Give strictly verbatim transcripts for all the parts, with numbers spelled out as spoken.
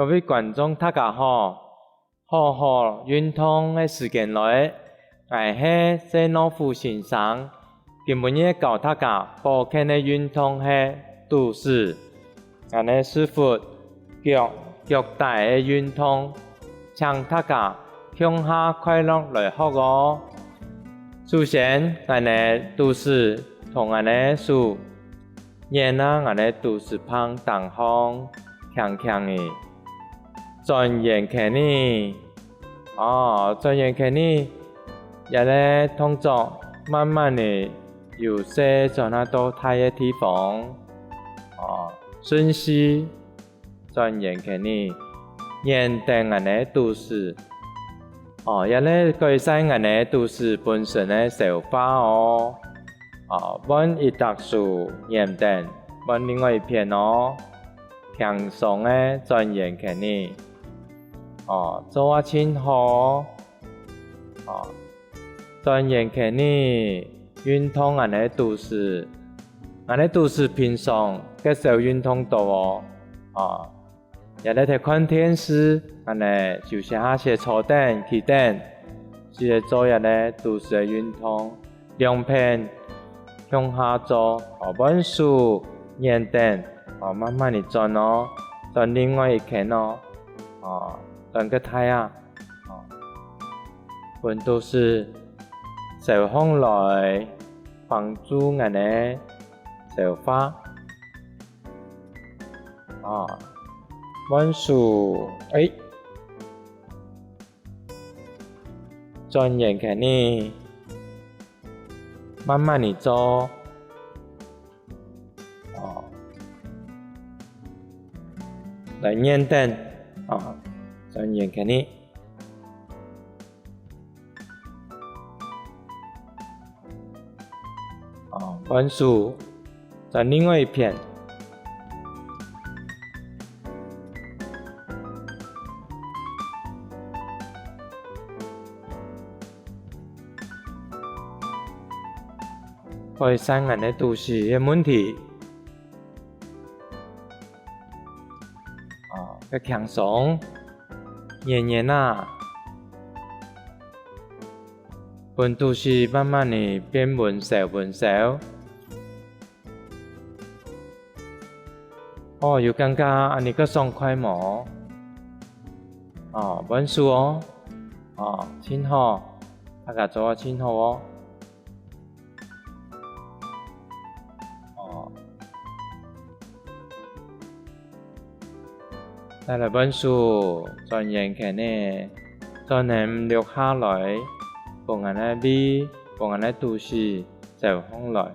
各位觀眾大家好，好好運動个時間來，𠊎係謝諾夫先生。今晡日教大家保健个運動係肚屎，𠊎等屎朏、腳、腳底个運動，請大家共下快樂來學哦。首先，𠊎等肚屎同𠊎等手 捏啊𠊎等肚屎縫頂項，輕輕仔轉圓圈仔。哦，轉圓圈仔，這個動作慢慢仔由細轉啊到大个地方。哦，順序轉圓圈仔，圓等𠊎等肚屎。哦，這個改善𠊎等肚屎本身个消化哦。 哦，換一隻手黏等，換另外一片哦，輕鬆个轉圓圈仔。哦，做啊盡好。哦，轉圓圈仔，運動𠊎等个肚屎，𠊎等个肚屎平常較少運動到哦。哦， 這個在看電視，恁仔就先下先坐等、企等，就係做這個肚屎个運動，兩片共下做，哦，換手黏等，哦，慢慢仔轉哦，轉另外一圈哦，哦，轉較大啊，哦，分肚屎收䟘來，幫助𠊎等消化。 啊，換手，欸，轉圓圈仔，慢慢仔做。哦，來黏等，哦，轉圓圈仔。 哦，換手，轉另外一片。改善𠊎等肚屎个問題。 哦，較輕鬆，圓圓啊，分肚屎慢慢仔變溫燒溫燒。哦，有感覺恁仔較爽快無？哦，換手哦。哦，盡好，大家做啊盡好哦。 哦。再來換手，轉圓圈仔，轉等落下來，分𠊎等个胃，分𠊎等个肚屎收䟘來。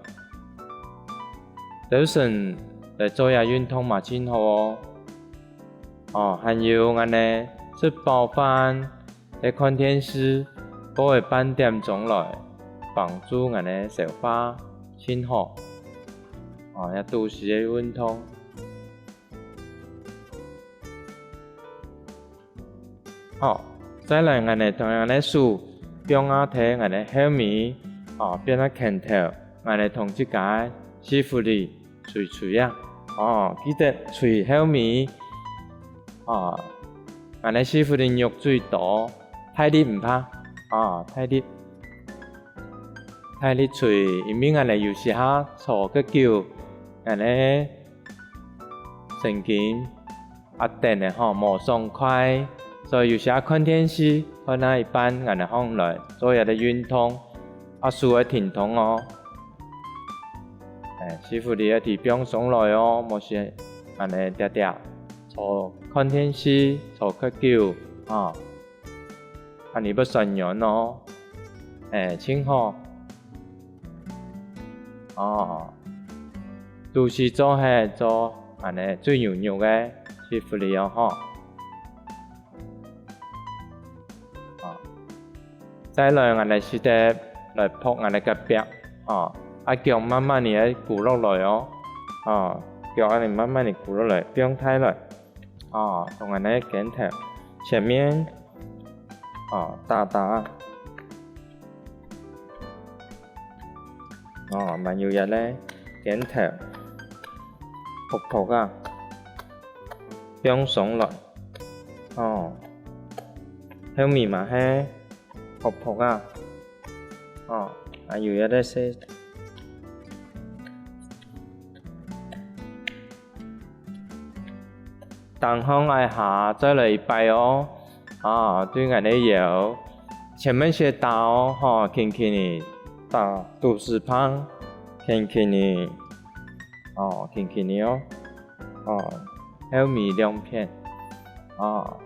朝晨來做這運動嘛盡好哦。哦，還有𠊎等食飽飯， 在看電視，過个半點鐘來，幫助𠊎等个消化盡好。哦，這肚屎个運動。好，再來𠊎等同樣个手，放啊在𠊎等後尾，哦，放啊拳頭，𠊎等同自家个屎朏仔 捶捶啊。哦，記得捶後尾。哦，𠊎等屎朏仔肉最多，大力毋怕。哦，大力，大力捶，因為𠊎等有時下坐較久，𠊎等神經 壓等个吼，無爽快，所以有時看電視，看到一半，𠊎等䟘來做一個運動，啊手愛停動哦。欸，屎朏仔愛提放鬆來哦，無係恁仔定定坐看電視，坐較久，吼。 啊你會痠軟哦。欸，盡好。哦，肚屎做係做恁仔最軟軟个屎朏仔哦，吼。哦，再來𠊎等試著來拍𠊎等个壁，哦，啊腳慢慢仔跍落來哦。哦，腳恁仔慢慢仔跍落來，放大來。 哦，同𠊎等个肩頭前面，哦，打打。哦，還有這個肩頭，噗噗啊，放鬆來。哦，後尾嘛係薄薄啊，哦，還有一個細。 頂項這下再來一擺哦。啊，對𠊎个腰，前面先打哦，吼，輕輕仔打肚屎縫，輕輕仔，哦，輕輕仔哦，哦，後尾兩片，哦。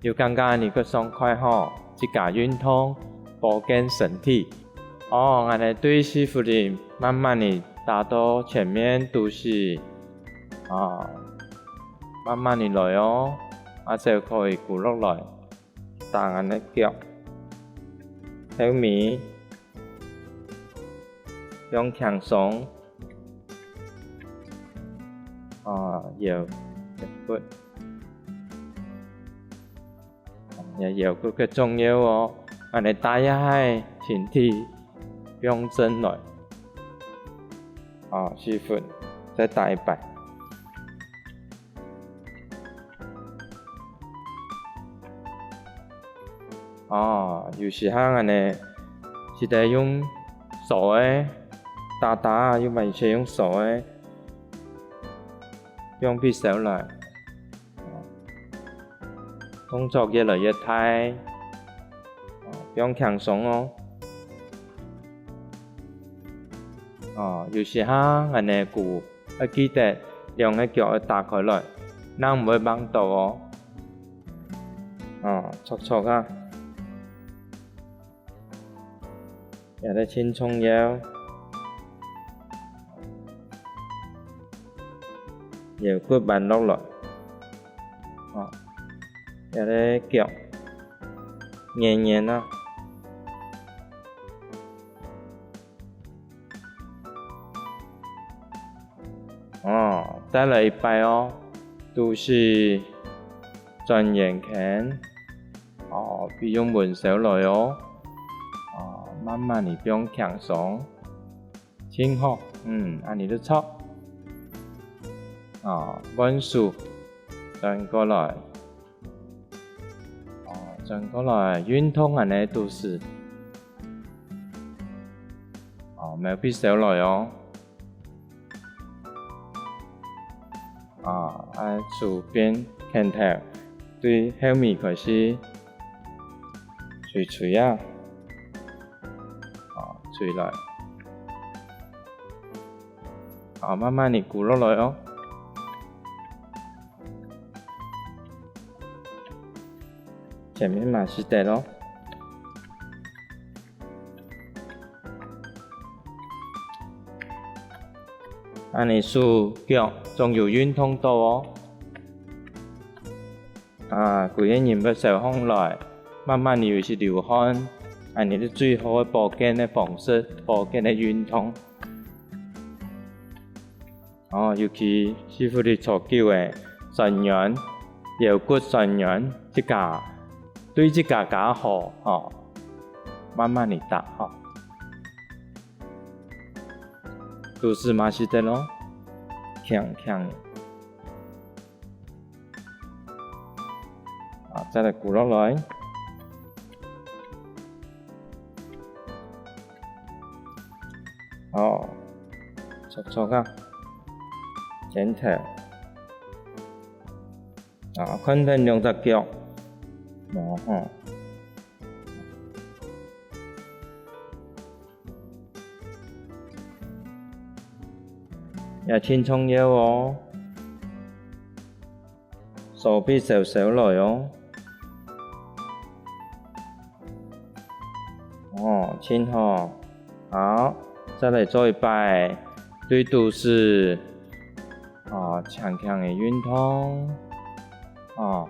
有感覺恁呢較爽快吼，自家運動，保健身體。哦，恁呢對屎朏仔慢慢仔打到前面肚屎，啊，慢慢仔來哦，啊，就可以跍落來，打𠊎个腳，後尾，放輕鬆。 啊，腰，腰骨。啊，腰骨較重要哦，恁呢打一下身體放正來。啊，屎朏，再打一擺。 哦，有時節恁呢，使得用掃个，打打啊，又嘛有時用掃个，放忒燒來，動作越來越大，哦，放輕鬆哦。哦，有時節恁呢，跍 愛記得兩個腳愛打開來，正毋會吂著哦。哦，著著啊。這個盡重要。腰骨彎落來。哦，這個腳，圓圓啊。 哦，再來一擺哦，肚屎轉圓圈。哦，別用溫燒來哦。哦，慢慢仔放輕鬆。盡好，嗯，恁呢就著。哦，換手，轉過來。 哦，轉過來運動恁呢肚屎。哦，毋好忒燒來哦。啊，愛手變拳頭，對後尾開始捶捶啊。啊，捶來。啊，慢慢仔跍落來哦。 前面嘛使得咯。恁呢手腳總有運動到哦。啊，歸個人會燒䟘來，慢慢仔有時流汗，恁呢係最好个保健个方式，保健个運動。 哦，尤其屎朏仔坐久个，痠軟，腰骨痠軟，自家，對自家較好，吼，慢慢仔打，吼。肚屎嘛使得咯，輕輕。 啊，再來跍落來。哦，著著啊，肩頭。啊，看等兩隻腳。哦吼。 也盡重要哦。手臂收收來哦。哦，盡好。好，再來做一擺，對肚屎，哦，輕輕个運動。哦。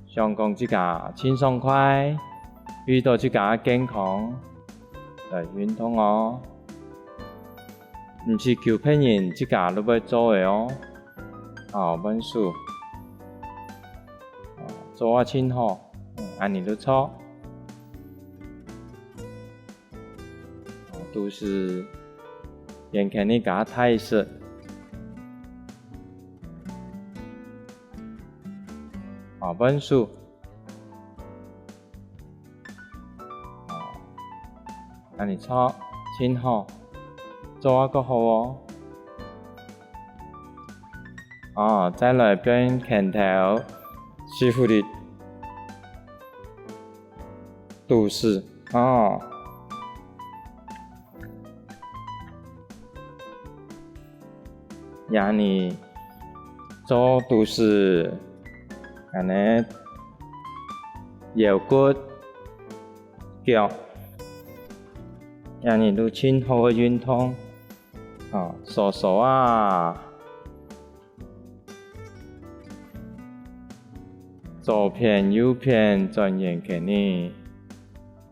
想講自家盡爽快，為著自家个健康來運動哦。毋使求別人，自家都會做得哦。好，換手。做啊盡好，嗯，恁呢就著。 肚屎圓圈仔較大一息。哦，換手。哦，恁呢著，盡好，做啊，過好哦。哦，再來變拳頭，屎朏仔，肚屎，哦。 這呢，做肚屎，恁呢，腰骨、腳，這呢都盡好个運動，哦，掃掃啊，左片右片轉圓圈呢。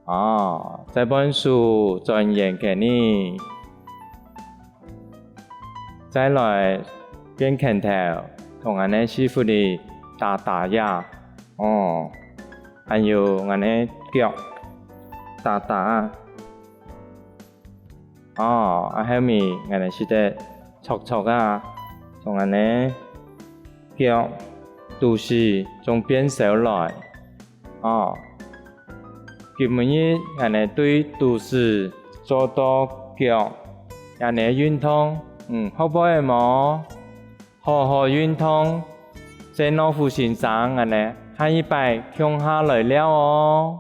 哦，再換手轉圓圈呢。再來變拳頭，同恁呢屎朏仔打打呀。哦，還有恁呢腳打打啊。 哦，啊後尾𠊎等識得搓搓啊，從恁呢腳、肚屎中變燒來。哦，今晡日𠊎等對肚屎做到腳，恁呢運動，嗯，好背無？好好運動，再摎胡先生恁呢，下一擺共下來尞哦。